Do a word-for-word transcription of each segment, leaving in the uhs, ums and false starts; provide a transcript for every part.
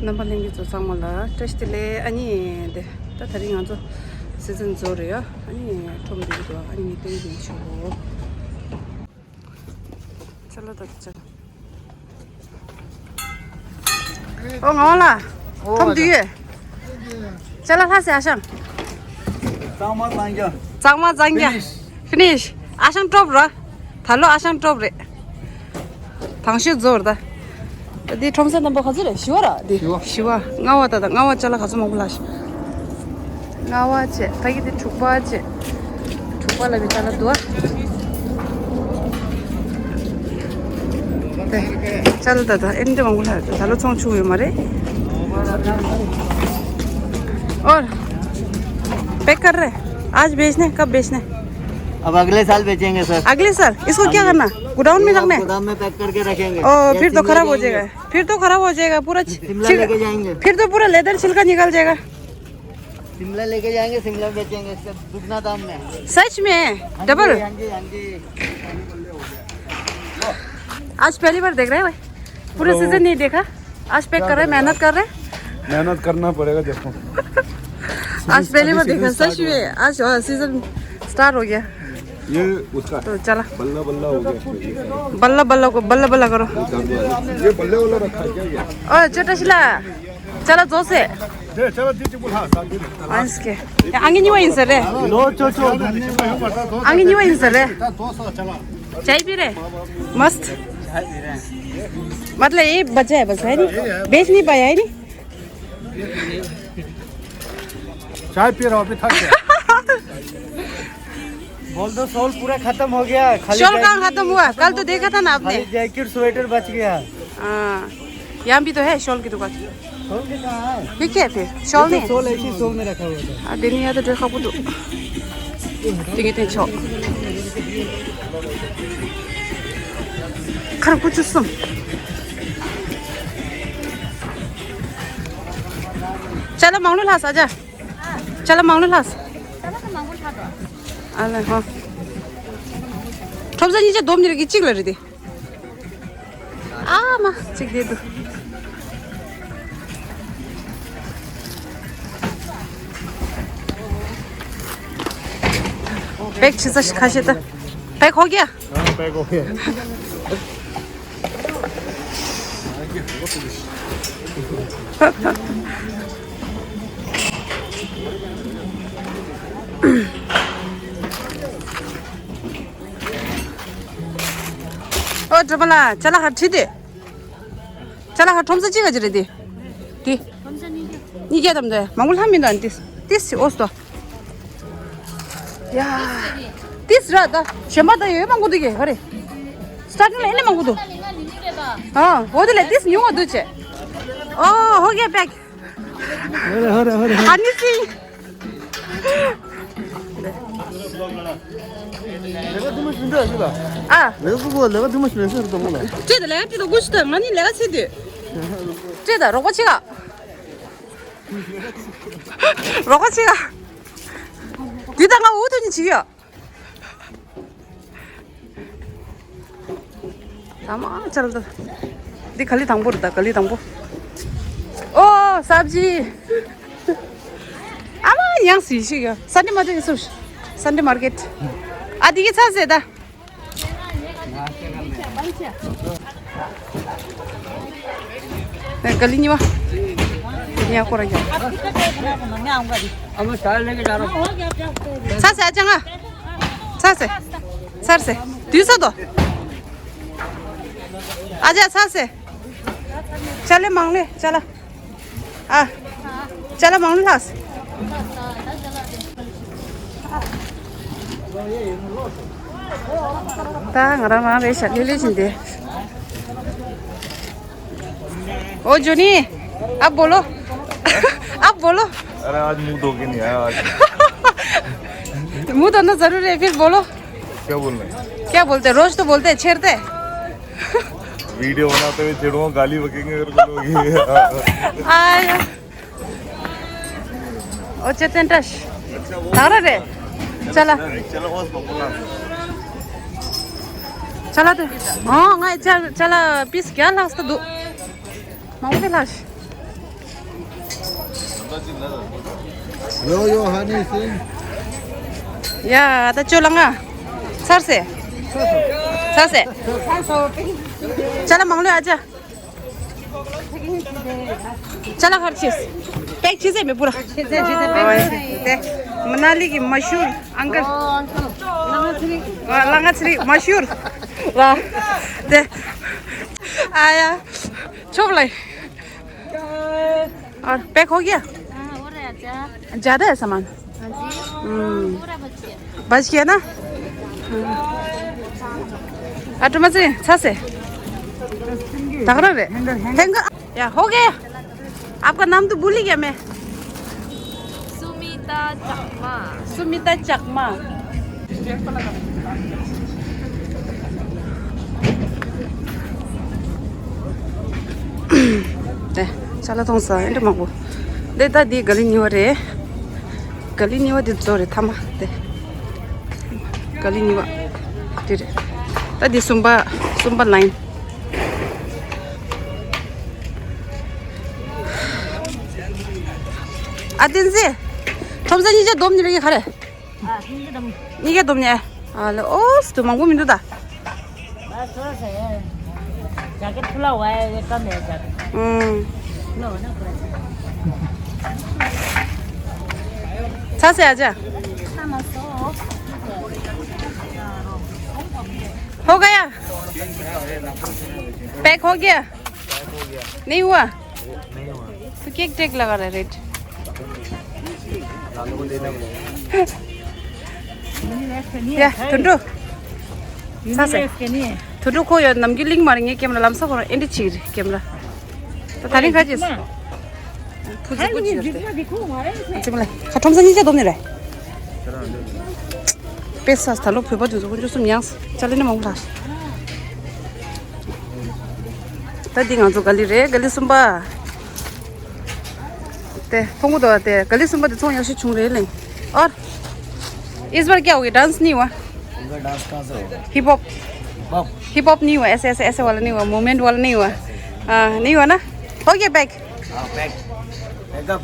རྣམ་པ་ལྷན་རྒྱས་ཚོ་ཚང་མ་ལ་བཀྲ་ཤིས་བདེ་ལེགས། ཨ་ནི་དེ་ད་དེ་རིང་ང་ཚོ་སི་ཛན་རྫོགས་རེད་ཡ། ཨ་ནི་ཁྲོམ་འདི་འདུག་ཨ་ནི་ངས་སྟོན་གྱིན་ཆོག་གོ། ཅ་ལག་ད་ཅ་ལག་ཨོ་ང་ལ་ཁྲོམ་འདི་ཡོད། ཅ་ལག་ལྷ་སའི་ཨ་ཞང་། གཙང་མ་གཙང་རྒྱ། གཙང་མ་གཙང་རྒྱ། ཕི་ནིཤ། ཕི་ནིཤ། ཨ་ཞང་ཀྲོབ་ར། ད་ལོ་ཨ་ཞང་ཀྲོབ་རེད། དང་ཤོས་རྫོགས་རེད་ད། འདི་ཁྲོམ་ས་རྣམ་པ་ག་ཚོད་རེད། བཞི་པ་ར་འདི། བཞི་པ། བཞི་པ། ལྔ་པ་ད་ལྟ་ལྔ་པ་ཅ་ལག་ག་ཚོད་མང་པོ་ལྷག་ཤག་ལྔ་པ་བྱས། ད་གི་འདི་དྲུག་པ་བྱས། དྲུག་པ་ལ་བི་ཅ་ལག་འདུག་ཨ། དེ། ཅ་ལག་ད་ད་ཨེ་འདི་མང་པོ་ལྷག་ད་ལོ་ཚོང་ཆུང་ཡོད་མ་རེད། और पैक कर रहे हैं। आज बेचने, कब बेचने? अब अगले साल बेचेंगे सर। अगले साल? इसको क्या करना? गोडाउन में रखने? गोदाम में पैक करके रखेंगे। ओ, फिर तो खराब हो जाएगा। फिर तो खराब हो जाएगा पूरा। फिर तो पूरा लेदर छिलका निकल जाएगा। शिमला लेके जाएंगे, शिमला में बेचेंगे इससे दुगना दाम में। सच में? डबल? हाँ जी, हाँ जी। आज पहली बार देख रहे हैं भाई, पूरा सीजन नहीं देखा। आज पैक कर रहे हैं, मेहनत कर रहे हैं। मेहनत करना पड़ेगा, देखो। आज पहली बार देखा सच में। आज सीजन स्टार्ट हो गया। ये उसका तो चला। बल्ला बल्ला हो गया। बल्ला बल्ला को बल्ला बल्ला करो। ये बल्ले वाला रखा है क्या ये? ओ छोटा शिला। चला जोर से। दे, चला, दीदी, बोला, साथ में। अंस के। या, आगे नहीं वहीं से रे। लो, चो, चो। आगे नहीं वहीं से रे। चाय पी रहे? मस्त। मतलब, ये बचा है बस, है नहीं? बेच नहीं पाया, है नहीं? चाय पी रहा हूँ, अभी थक गया। बोल दो, शॉल पूरा खत्म हो गया, खाली शॉल कहाँ जैकेट, खत्म हुआ? कल तो देखा था ना आपने। खाली जैकेट, स्वेटर बच गया। हाँ, यहाँ भी तो है शॉल की दुकान। शॉल के कहाँ है? ये क्या है फिर? शॉल ये नहीं तो है? शॉल ऐसी शॉल में रखा हुआ था। ཨ་དེ་ནི་ཡ་ད་འདྲ་ཁག་པོ་འདུག་དེ་གི་དེ་ཆོག་ཁར་ཀུ་ཆུ་སུམ། ཅ་ལག་མང་ལོ་ལྷག་ས་ཅ། ཅ་ལག་མང་ལོ་ལྷག་ས། ཅ་ལག་ད་མང་པོ་ལྷག་འགྲོ། ཨ་ལ་ཧོ། ཁྲོམ་ས་གཉིས་ཆ་བསྡོམས་ནི་རེ་གི་གཅིག་ལ་རེད་དེ། ཨ་མ་གཅིག་དེ་འདུག पैक ཆེ་ས་ཞིག་ཁ་ཤས་ད། पैक हो गया? हाँ, पैक हो गया। ཨོ་གྲོ་མ་ལ་ཅ་ལག་ཧ་ཁྲིད་དེ། ཅ་ལག་ཧ་ཁྲོམ་ས་གཅིག་ག་ཅི་རེད་དེ། དེ། གཉིས་བརྒྱ་ཙམ་དེ་མང་པོ་ལྷག་མི་འདུག་ཨ་ནི་ཏིས་ཏིས་ཨོ་སྟོ། ཡ། ཏིས་ར་ད་གཞན་པ་ད་ཡོད་མང་པོ་འདུག་གེ་ག་རེ། སྟ་ཊིང་ལ་ཨེ་ནི་མང་པོ་འདུག་ཨ་འོ་དེ་ལས་ཏིས་ཉུང་བ་འདུག་ཅེ། ཨོ་ཧོ་གེ་པེག་ཧོ་རེ་ཧོ་རེ་ཧོ་རེ། ཨ་ནི་སི། ལས་ཀ་དུ་མ་ཞུ་འདྲ་ཞུ་ལ། ཨ། ལས་ཀ་ཀུ་ཀུ་ལས་ཀ་དུ་མ་ཞུ་ལས་ཀ་དུ་མ་ལ། ཅེ་ད་ལས་ཀ་ཅེ་ད་ཀུ་ཤི་ད་ང་ནི་ལས་ཀ་ཚེ་དུས། ཅེ་ད་རོགས་པ་ཆེ་ག་རོགས་པ་ཆེ་ག་འདི་ད་ང་འུ་ཐུག་ནི་ཆི་ཡ། ད་མ་ཅལ་ད། འདི་ག་ལི་དང་པོ་རེད་ད་ག་ལི་དང་པོ། ཨོ་སབ་ཇི། ཨ་མ་ཡང་སི་ཞིག་ཡ་སན་ཌེ་མར་ཀེཊ་སུ། སན་ཌེ་མར་ཀེཊ། ཨ་འདི་གི་ཚ་ཟེ་ད། गली नहीं हुआ। यहाँ को रह गया। अब मैं चाय लेके जा रहा हूँ। सा से आ जाऊंगा। सा से। सर से। तू सा दो। आजा सा से। चले मांग ले चला। आ। चला मांग ले सा से। ད་ང་རང་རང་རེད་ཤག་ལི་ལི་བཞིན་དེ། ओ जोनी, अब बोलो। अब बोलो। अरे आज मुंह धो के नहीं आया आज। मुंह धोना जरूरी है, फिर बोलो। क्या बोलना है? क्या बोलते हैं? रोज तो बोलते हैं, छेड़ते हैं। वीडियो बनाते हुए छेड़ूंगा, गाली बकेंगे मेरे को लोग। आया। ओ चेतन टश। तारा रे। चला। चला तो। हाँ, ང་ཅ་ལག་པིས་བརྒྱ་ལྷག་ཙམ་འདུག་མང་པོ་ལྷག་ཤག་ཡོ་ཡོ་ཧ་ནི་སིན། ཡ་ད་ཅོ་ལ་ང་ཚར་སེ། ཚར་སེ། ཅ་ལག་མང་ལོས་ཨ་ཅག་ཅ་ལག་གར་ཆེས། པེག་ཆེས་སེ་མི་བུ་ར། ཆེས་སེ་ཆེས་སེ་པེག་ཆེས་སེ། དེ་མ་ན་ལི་གི་མ་ཤུར་ཨང་ཀལ། ལ་ང་ཚི་རིག་མ་ཤུར་ལ། དེ་ཨ་ཡ་ཆོབ་ལ། और पैक हो गया? हाँ, हो रहा है, अच्छा। ज्यादा है सामान? हाँ जी। हम्म। पूरा बच गया। बच गया ना? हाँ। अटो मत से, अच्छा से। तगड़ा रे। Hanger, hanger. हैंगर। या, हो गया। आपका नाम तो भूल ही गया मैं। सुमिता चकमा। सुमिता चकमा। དེ་ཅ་ལག་གཏོང་ས་ཨེ་འདྲ་མང་པོ། དེ་ད་འདི་ག་ལི་ཉི་བ་རེད། ག་ལི་ཉི་བ་འདི་ཚོ་རེད་ཐ་མ་དེ། ག་ལི་ཉི་བ་འདི་རེད། ད་འདི་གསུམ་པ་གསུམ་པ་ལ་ཡིན། ཨ་བསྟན་འཛིན། ཁྲོམ་ས་གཉིས་ཆ་སྡོམ་ནི་རེད་ག་རེ། ཨ་གཉིས་ཆ་སྡོམ། གཉིས་ཆ་སྡོམ་ནི། ཨ་ལེ་ཨོ་སི་དུ་མང་པོ་མི་འདུག་ད། बस थोड़ा सा है। जैकेट खुला हुआ है, ये कम है जैकेट। हम्म। खुला हुआ ना पूरा। ཚ་སེ་ཨ་ཅག हो गया? पैक हो गया? नहीं हुआ? तो केक टेक लगा रहा रेट। या धुंडू। ཚ་སེ། དུ་འགྲོ་ཁོ་ཡོད་ནམ་རྒྱུན་གླིང་མ་རེད། ངའི་ཀེམ་ར་ལམ་སང་ཁོ་རང་ཨེ་འདྲ་ཅིག་རེད་ཀེམ་ར། ད་ད་རིང་ཁ་ཅིག་ཕུ་ཚུ་པོ་ཅིག་ཅིག་མ་ལ་ཁ་ཁྲོམ་ས་གཉིས་ཆ་སྡོམ་ནི་རེད། དཔེ་ས་ད་ལོ་བོད་པ་དུ་ཚོ་ཀུན་སྤྱོད་གསུམ་ཡང་ཅ་ལེ་ནི་མང་པོ་ལ། ད་འདི་ང་ཚོ་ག་ལི་རེད། ག་ལི་གསུམ་པ། དེ་མཐོང་གི་འདུག་དེ་ག་ལི་གསུམ་པ་དེ་ཚོང་ཡག་ཤོས་བྱུང་རེད་ལེ། और इस बार क्या हो गया? डांस नहीं हुआ? इस बार डांस कहाँ से होगा? Hip hop. Hip hop. Hip hop नहीं हुआ, ऐसे ऐसे ऐसे वाला नहीं हुआ, मूवमेंट वाला नहीं हुआ। हाँ, नहीं हुआ ना? हो गया पैक। हाँ, पैक। Pack up.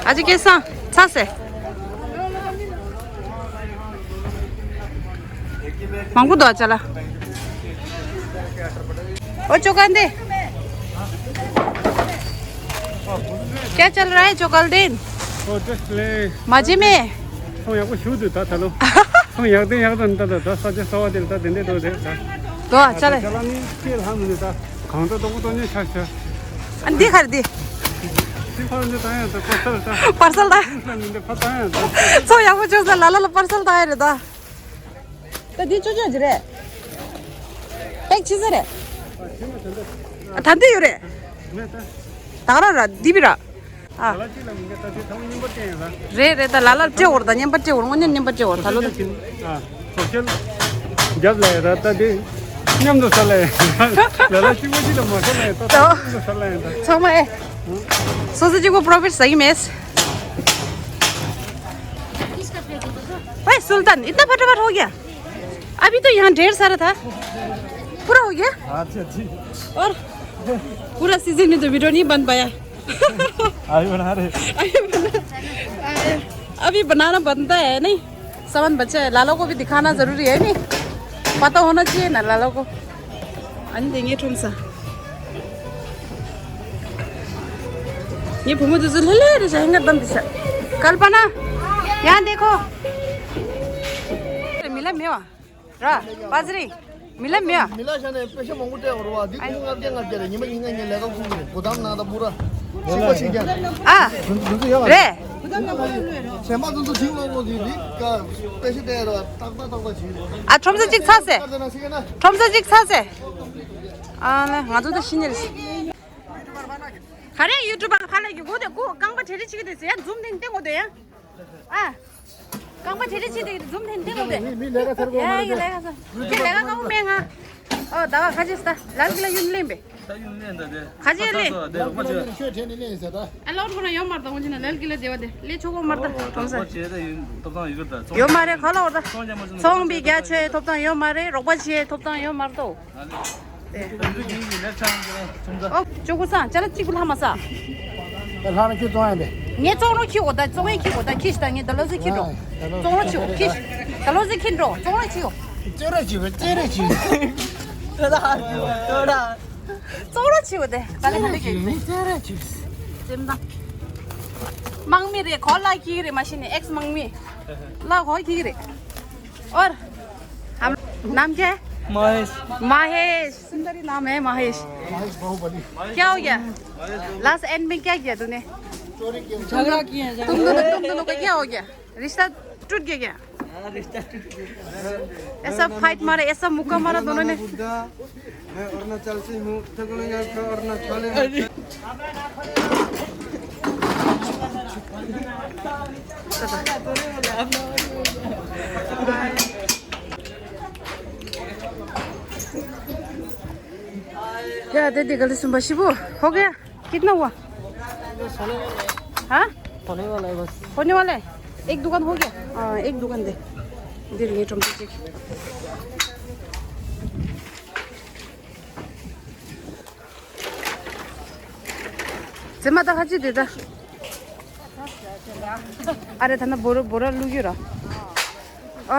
आज कैसा? ཚ་སེ། མང་པོ་འདུག་ཅ་ལག་ཨོ་ཅོ་ག་འདི། क्या चल रहा है चोकलदीन? ཨོ་ཏེ་ལེ། མ་ཇི་མེ། ཚོང་ཡག་པོ་ཞུ་འདུག་ད་ད་ལོ། ཚོང་ཡག་དེ་ཡག་དང་ད་ད་ད་ས་ཆ་གསར་བ་དེ་ལ་ད་དེ་འདྲས་འགྲོ་རེད་ད། དོ་ཅ་ལེ། ཅ་ལག་ནི་ཁྱེད་ལྷམ་ནི་ད་གང་འདྲ་དོ་པོ་དོ་ནི་ཆ་ཆ། ཨ་འདི་ག་རེ་འདི། ཅི་ཕར་འདི་ད་ཡང་ད་པར་སལ་ད། པར་སལ་ད། ཨ་འདི་ཕར་ད་ཡང་ད། ཚོང་ཡག་པོ་བྱུང་ས་ལ་ལ་ལ་པར་སལ་ད་ཡ་རེད་ད། ད་འདི་ཅོ་ཅོ་ཅི་རེད། པེག་ཆི་ཟེར་རེད། ཨ་ད་འདི་ཡོད་རེད། ད་ག་ར་ར་འདི་བི་ར། ཨ། རེད་རེད། ད་ལ་ལ་སྤྲད་འོར་ད་བརྙན་པར་སྤྲད་འོར་དངོས་གནས་བརྙན་པར་སྤྲད་འོར་ད་ལོ་ད། ཨ། སོ་ཤལ་རྒྱབ་ལ་ཡ་ར་ད་འདི་མཉམ་དུ་ས་ལ་ཡ། ལ་ལ་གཅིག་པོ་གཅིག་ལ་མ་ས་ལ་ཡ་ད་ད་མཉམ་དུ་ས་ལ་ཡ་ད། ཚང་མ་ཨེ། སོ་སོ་གཅིག་པོ་པྲོ་ཕིཊ་ཟ་གི་མེད། ओए सुल्तान, इतना फटाफट हो गया? अभी तो यहाँ ढेर सारा था। पूरा हो गया? हाँ जी, जी। और पूरा सीजन में तो वीडियो नहीं बन पाया। अभी बना रहे। अभी बना, अभी बनाना बनता है, नहीं? सामान बचा है, लालो को भी दिखाना जरूरी है, नहीं? पता होना चाहिए ना लालो को। अनि देंगे ठुम सा। ये भूमि दुजुल है ले रे जाएंगे दम दिशा। कल्पना, यहाँ देखो। मिला मेवा। र बाजरी मिला मेवा। མི་ལ་ཤ་ནས་པེ་ཤ་མང་པོ་སྤྲད་བར་བ་འདི་ཁུང་ལྔ་བརྒྱ་ལྔ་བརྒྱ་རེད། ཉི་མ་ཉིན་ལྔ་ངས་ལས་ཀ་ཁུང་གི་རེད། གོ་དམ་ནང་དང་པུ་ར་ཤིག་པ་ཤིག་རྒྱ་རེད། ཨ། འདུ་འདུ་ཡོད་རེད། ཚེ་མ་འདུ་འདུ་ཐིང་ལོ་ལོ་འདི་རིག་ག་པེ་ཤ་སྤྲད་ར་ཏག་ཏག་ཏག་ཏག་བྱེད་རེད། ཨ་ཁྲོམ་ས་གཅིག་ཚ་སེ། ཁྲོམ་ས་གཅིག་ཚ་སེ། ཨ་ལེ་ང་ཚོ་ད་ཤི་ཉེ་རེད། ག་རེ་ཡུ་ཊུབ་པ་ཁ་ལ་གི་གོ་དེ་གོ་རྐང་པ་བྲེ་རེ་ཆིག་དེ་ཟེར་ཡ་འཛུམ་ཐེན་ཐེན་གོ་དེ་ཡ། ཨ། རྐང་པ་བྲེ་རེ་ཆིག་དེ་འཛུམ་ཐེན་ཐེན་གོ་དེ། མི་མི་ལས་ཀ་ཚར་གོ་ཡ་ཡ་ལས་ཀ་ཚར། ཁྱེད་ལས་ཀ་གང་མེད་ང་། ཨོ་ད་བ་ཁ་ཅིག་ད་ལལ་གི་ལ་ཡུན་ལེན་པས། ད་ཡུན་ལེན་ད་དེ། ཁ་ཅིག་ལེན། ད་དེ་རོགས་པ་ཅིག་ཤོད་ཁྲེན་ནི་ལེན་ཟེར་ད། ཨ་ལོར་ཁོ་ན་ཡོད་མར་ད་ངོ་ཅི་ན་ལལ་གི་ལ་བདེ་བ་དེ་ལས་ཆོག་གོ་མར་ད་གྲོང་ས། རོགས་པ་ཅིག་ད་ཡུན་ཐོབ་ཐང་ཡོད་གི་ད། ཡོད་མ་རེད་ཁ་ལོ་ད། ཚོང་རྒྱ་མ་ཅི་ན་ཚོང་པའི་རྒྱ་ཆེ་ཐོབ་ཐང་ཡོད་མ་རེད། རོགས་པ་ཆེ་ཐོབ་ཐང་ཡོད་མར་ད། ཨ་ལེ། ཨོ། ཅོ་གོ་ས་ཅ་ལག་གཅིག་པུ་ལྷག་མ་ས། ལྷག་ན་ཁྱོད་བཙོང་ཡ་མེད། ངས་བཙོང་རོགས་ཁྱི་འོ་ད་བཙོང་ཡ་ཁྱི་འོ་ད་ཁྱི་ཤི་ད་ངས་ད་ལོ་ཟི་ཁྱི་འགྲོ། བཙོང་རོགས་ཁྱི་འོ་ཁྱི་ཤི། ད་ལོ་ཟི་ཁྱི་འགྲོ་བཙོང་རོགས་ཁྱི་འོ། བཙོང་རོགས་ཁྱི་འོ་བཙོང་རོགས་ཁྱི་འོ། བཙོང་རོགས་ཁྱི་འོ་དེ་ད་ལེ་ད་ལེ་ཁྱི་འོ་བཙོང་རོགས་ཁྱི་འོ། ཙེམ་ད། དམག་མི་རེད་གོ་ལ་ཁྱི་རེད་མ་ཤི་ནི་ཨེགས་དམག་མི། ལ་གོ་ཁྱི་རེད། और हम नाम क्या है? महेश। महेश, सुंदरी नाम है महेश। महेश बाहुबली। क्या हो गया? लास्ट एंड में क्या किया तूने? झगड़ा किए हैं, तुम दोनों, तुम दोनों का क्या हो गया? रिश्ता टूट गया क्या? हाँ, रिश्ता टूट गया। ऐसा फाइट मारा, ऐसा मुक्का मारा दोनों ने। मैं अरुणाचल से हूँ, अरुणाचल। या दे दे गली सुन बशी वो हो गया। कितना हुआ? हाँ, होने वाला है बस। होने वाला है। एक दुकान हो गया। हाँ, एक दुकान दे। दे रही है टमाटर चेक। ཙེ་མ་ད་ཁ་ཅིག་དེ་ད། ཨ་རེ་ད་ན་བོ་ར་བོ་ར་བླུག་ཡོད་ར། ཨ།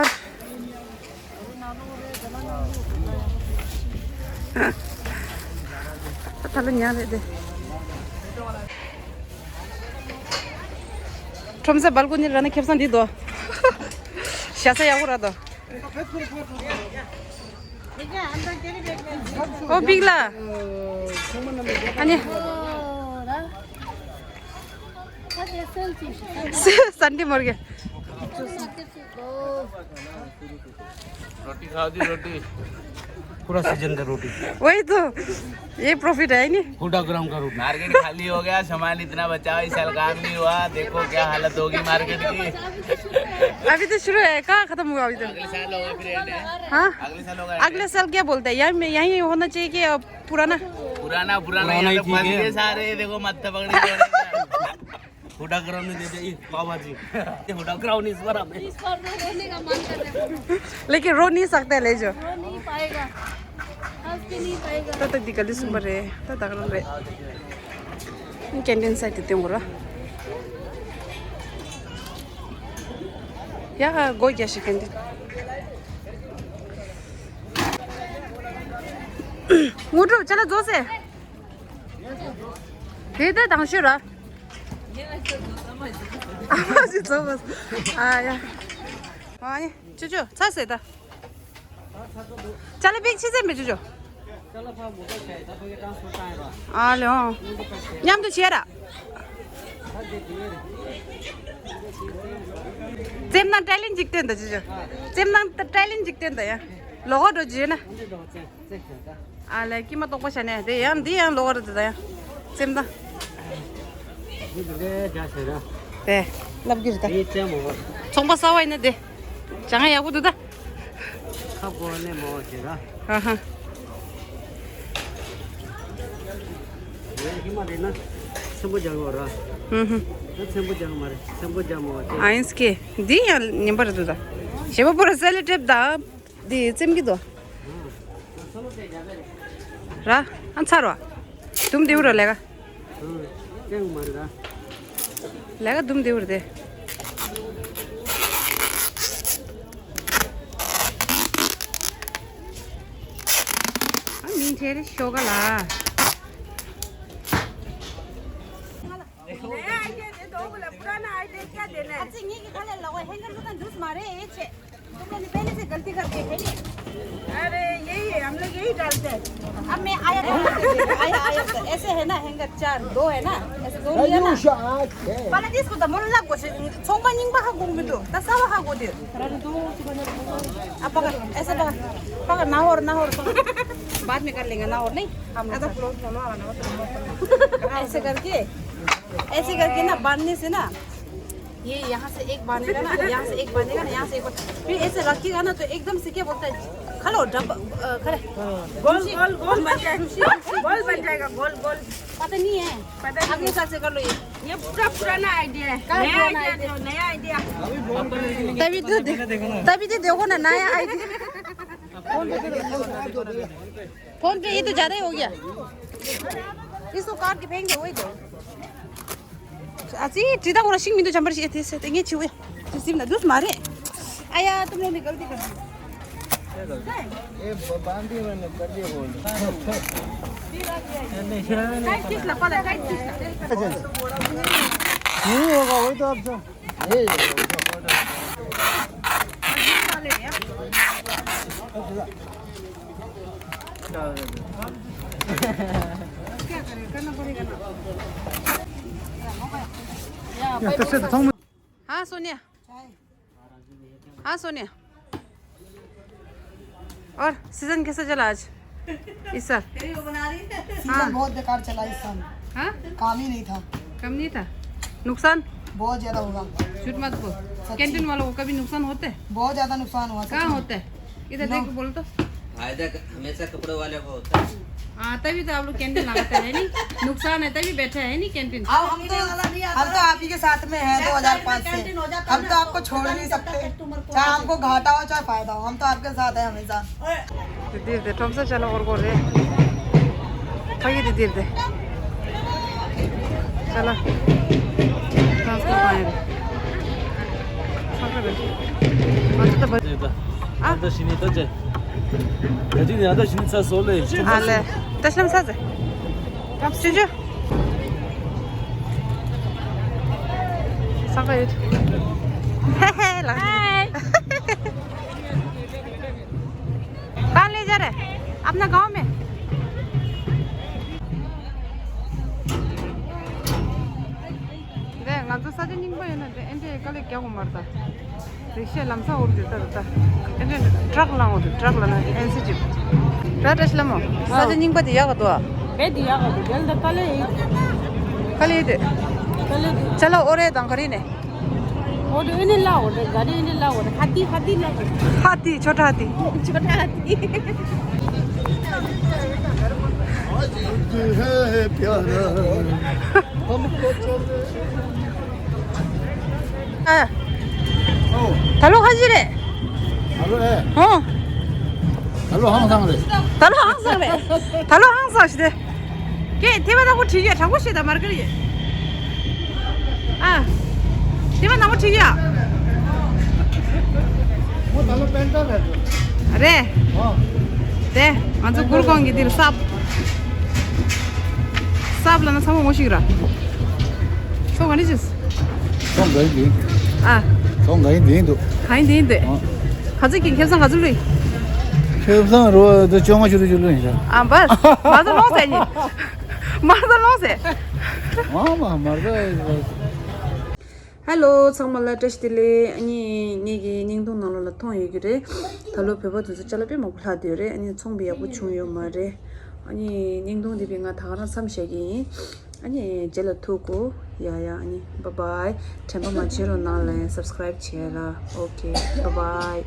ད་ལ་ཉལ་རེད་དེ། ཁྲོམ་ས་སྦལ་ཀོ་ནི་ར་ན་ཁེབས་སང་འདི་དོ། ཞ་ས་ཡག་པོ་ར་དོ། ཨོ་པིག་ལ། ཨ་ནི། स- संडे मर गया। रोटी खाओ जी, रोटी। पूरा सीजन का रोटी। वही तो, ये प्रॉफिट है नहीं। हुडा ग्राम का रोटी। मार्केट खाली हो गया, सामान इतना बचा, इस साल काम नहीं हुआ। देखो क्या हालत होगी मार्केट की। अभी तो शुरू है, कहाँ खत्म हुआ अभी तो? अगले साल होगा फिर end है। हाँ। अगले साल होगा। अगले साल क्या बोलते हैं यार, मैं यहीं होना चाहिए कि अब पुराना? पुराना पुराना पुराना ही यहाँ तो ठीक फंस है। गए सारे, देखो मत पकड़ के। हुडा ग्राम ने दे दे, ये पाव भाजी। ये हुडा ग्राम इस बार हमें। इस बार तो रोने का मन कर रहा है। लेकिन रो नहीं सकते, ले जाओ। रो नहीं पाएगा, हंस भी नहीं पाएगा। ད་ལྟ་འདི་ག་ལི་སུམ་པ་རེད། ད་ད་ག་རང་རེད། ཀེན་ཊིན་སའིཌ་དེ་སྟེང་འོ་ར། ཡ་སྒོ་རྒྱག་ཤིག་ཀེན་ཊིན། དངོས་གྲུབ་ཅ་ལག་རྫོགས་སེ། དེ་ལྟ་དང་ཤོད་ར། ཨ་མ་ཞིག་རྫོགས་པ། ཨ་ཡ། ཨ་ནི་ཅོ་ཅོ་ཚ་ཟེར་ད། ཅ་ལག་པིག་ཕྱི་ཟེར་མི་ཅོ་ཅོ། ཨ་ལེ་ཨོ། མཉམ་དུ་བྱེད་ར། ཙེམ་ནང་ཏྲེ་ལིན་ཅིག་སྟོན་ད་ཅོ་ཅོ། ཙེམ་ནང་ཏྲེ་ལིན་ཅིག་སྟོན་ད་ཡ། ལོག་འགྲོ་བྱེད་ན། ཨ་ལས་ཀྱི་མ་གཏོགས་པ་བྱ་ནས་དེ་ཡང་འདི་ཡང་ལོག་རེད་དེ་ད་ཡང་སེམས་ད། འདི་འདི་འདྲའི་རྒྱ་ཆེ་ར། དེ་ལབ་ཀྱི་རེད་ད། འདི་ཙམ་མོ། ཚོང་པ་གསར་པ་ཡིན་ན་དེ་བྱ་ང་ཡག་པོ་འདུག་ད། ཁ་སྒོ་ནས་མོ་ཆེ་ར། ཧ་ཧ། ངས་ཧི་མ་རེད་ན་ཚེམ་པོ་རྒྱག་གོ་ར། ཧུམ་ཧུམ། ད་ཚེམ་པོ་རྒྱག་མ་རེད། ཚེམ་པོ་རྒྱག་མོ་ཆེ། ཨ་ཡིན་སྐད་འདི་ཡང་ཉན་པ་རེད་འདུག་ད། ཞེ་པོ་པོ་ར་སེ་ལི་ཊེབ་ད། འདི་ཙེམ་གི་དོ། ར། ཨ་ཚར་བ། དུམ་དེའུ་ར་ལས་ཀ། ཙེམ་མ་རེད་ད། ལས་ཀ་དུམ་དེའུ་ར་དེ། ཨ་མིང་ཁྲེ་རེ་ཤོ་ག་ལ། नया आइडिया दे दो बोला, पुराना आइडिया क्या देना है? अच्छा, ये कि खाली लगो, हैंगर को तो दूस मारे, ये छे। तुम लोग ने पहले से गलती करके है नहीं? अरे, यही है, हम लोग यही डालते हैं। अब मैं आया, आया, आया, ऐसे है ना, हैंगर चार, दो है ना, ऐसे दो लिया ना। पहले इसको तो मुल्ला को से, सोंबा निंबा हा गुम दो, दसावा हा गो दे। अब पकड़, ऐसे पकड़, पकड़, ना हो, ना हो, बाद में कर लेंगे, ना हो, नहीं, हम ऐसा ऐसे करके, ऐसे करके ना बांधने से ना, ये यहाँ से एक बांधेगा ना, यहाँ से एक बांधेगा ना, यहाँ से एक बांध-, फिर ऐसे रखिएगा ना, तो एकदम से क्या बोलता है, खलो, डब्बा, अ, खड़े। गोल, गोल, गोल बन जाएगा। गोल बन जाएगा, गोल, गोल। पता नहीं है। पता नहीं। अगले साल से कर लो ये। ये पूरा पुराना आइडिया है। कहाँ नया पुराना आइडिया आइडिया? दो, नया आइडिया। तभी तो दे-, तभी तो देखो ना, नया आइडिया। फोन पे ये तो ज्यादा ही हो गया। इसको काट के फेंक दो, वही दो। अजी, टीटा को रशिंग में तो जंपर चाहिए थे, से तेंगे छुए। जिस दिन ना दूस मारे। आया, तुमने भी गलती कर दी। ये ब-, बांधी मैंने कर दिया बोल। काट खींच ला, पहले काट खींच ला। नहीं होगा, वही तो आप सब। हाँ, सोनिया। हाँ, सोनिया। और सीजन कैसा चला आज, इस साल? सीजन हाँ। बहुत बेकार चला इस साल। हाँ? काम ही नहीं था। कम नहीं था? नुकसान? बहुत ज्यादा होगा। झूठ मत बोल। सच्ची। कैंटीन वालों को कभी नुकसान होता है? बहुत ज्यादा नुकसान हुआ, सच कहाँ में। होता है? इधर देख के बोल तो। फायदा क-, हमेशा कपड़े वाले को होता है। हाँ, तभी तो आप लोग कैंटीन लगाते हैं, नहीं? नुकसान है, तभी बैठे हैं, नहीं, कैंटीन। अब हम तो, हम तो आप ही के साथ में हैं दो हज़ार पाँच से। हम तो आपको छोड़ नहीं सकते, चाहे हमको घाटा हो, चाहे फायदा हो, हम तो आपके साथ हैं हमेशा। དེ་དེར་དེ་ཁྲོམ་ས་ཅ་ལག་དཀོར་དཀོར་རེད། ཕ་གི་དེ་དེར་དེ། ཅ་ལག་ཁྲོམ་ས་གང་ཡིན། ཚང་ཁ་རེད། ང་ཚོ་ད་བ། ཨ། ད་ཤི་ནི་ད་ཅེ། ད་ཅི་ནི་ཨ་ད་ཤི་ནི་ཚ་སོ་ལེ། ཨ་ལེ། ད་ཤམ་ས་ཟེ། ཀབ་སུ་ཇུ། ཚང་ཁ་ཡོད། ཧེ་ཧེ་ལ། ཧའི། कहाँ ले जा रहे? अपना गांव में। དེ་ང་ཚོ་ས་ཆ་རྙིང་པ་ཡིན་ན་དེ་ཨེ་འདྲའི་དཀའ་ལས་རྒྱག་དགོས་མ་རེད་ད། རིག་ཤེས་ལམ་སང་འོར་དེ་ལྟར་ད། ཨེ་འདྲའི་ཊྲག་ལང་འོར་དེ་ཊྲག་ལ་ན་ཨེན་སི་ཅིབ། ར་བཀྲ་ཤིས་ལྷ་མོ། ས་ཆ་རྙིང་པ་དེ་ཡག་ག་འདུག་ཨ། བེད་དེ་ཡག་ག་འདུག་བེད་ད་དཀའ་ལས་ཡིན། དཀའ་ལས་ཡིན་དེ། དཀའ་ལས་དེ། ཅ་ལག་འོ་རེད་དང་ག་རེ་ནས། वो तो इन्हें लाओ रे, गाड़ी इन्हें लाओ रे, हाथी, हाथी लाओ। हाथी, छोटा हाथी। छोटा हाथी। आज ईद है प्यारा, हमको चले। ཨ། ཨོ། ད་ལོ་ཧ་ཅི་རེད། ད་ལོ་ཨེ། ཧོ། ད་ལོ་ཧང་སང་རེད། ད་ལོ་ཧང་སང་རེད། ད་ལོ་ཧང་སང་ཞིག་རེད། ཀྱེ་ཐེ་བ་དང་པོ་ཁྲིད་ཡ་དྲང་པོ་བཤད་ད་མར་ཀར་ཡེ། ཨ། ཐེ་བ་དང་པོ་ཁྲིད་ཡ། རེད། དེ་ང་ཚོ་གུར་གོང་གི་འདིར་སབ། སབ་ལ་ན་ཚང་མ་ངོ་ཤེས་ར། ཚོ་ག་ནས་ཕྱིན། ཚོང་ག་ཡིན་འདི། ཨ། ཚོང་ག་ཡིན་འདི་འདུག་ག་ཡིན་འདི་འདི། ཨ། ག་ཚོད་ཀྱི་ཁེ་བཟང་ག་ཚོད་ལུས། ཁེ་བཟང་རོ་འདི་བཅོ་ལྔ་བཅུ་དྲུག་བཅུ་ལུས་ཡིན་ཤག་ཨ་འབར། མ་ཚོ་ལོངས་ཟེར་ཉིན། མ་ཚོ་ལོངས་ཟེར། མ་མ་མ་ཚོ། ཧེ་ལོ། ཚང་མ་ལ་བཀྲ་ཤིས་བདེ་ལེགས། ཨ་ནི་ངེད་ཀྱི་བརྙན་ཐུང་ནང་ལོགས་ལ་མཐོང་ཡོད་ཀྱི་རེད། ད་ལོ་བོད་པ་དེ་ཚོ་ཅ་ལག་དཔེ་མང་པོ་ལྷག་བསྡད་ཡོད་རེད། ཨ་ནི་ཚོང་པའི་ཡག་པོ་བྱུང་ཡོད་མ་རེད། ཨ་ནི་བརྙན་ཐུང་འདི་བས་ང་ད་ག་རང་མཚམས་བཞག་གི་ཡིན། ཨ་ནི་རྗེས་ལ་ཐུག་གོ། ཡ་ཡ། ཨ་ནི་bye bye། དྲན་པ་མ་བརྗེད་རོགས་གནང་། ལན་སབ་སི་ཀ་རའིབ་བྱས་ལ། ཨོ་ཁེ། bye bye།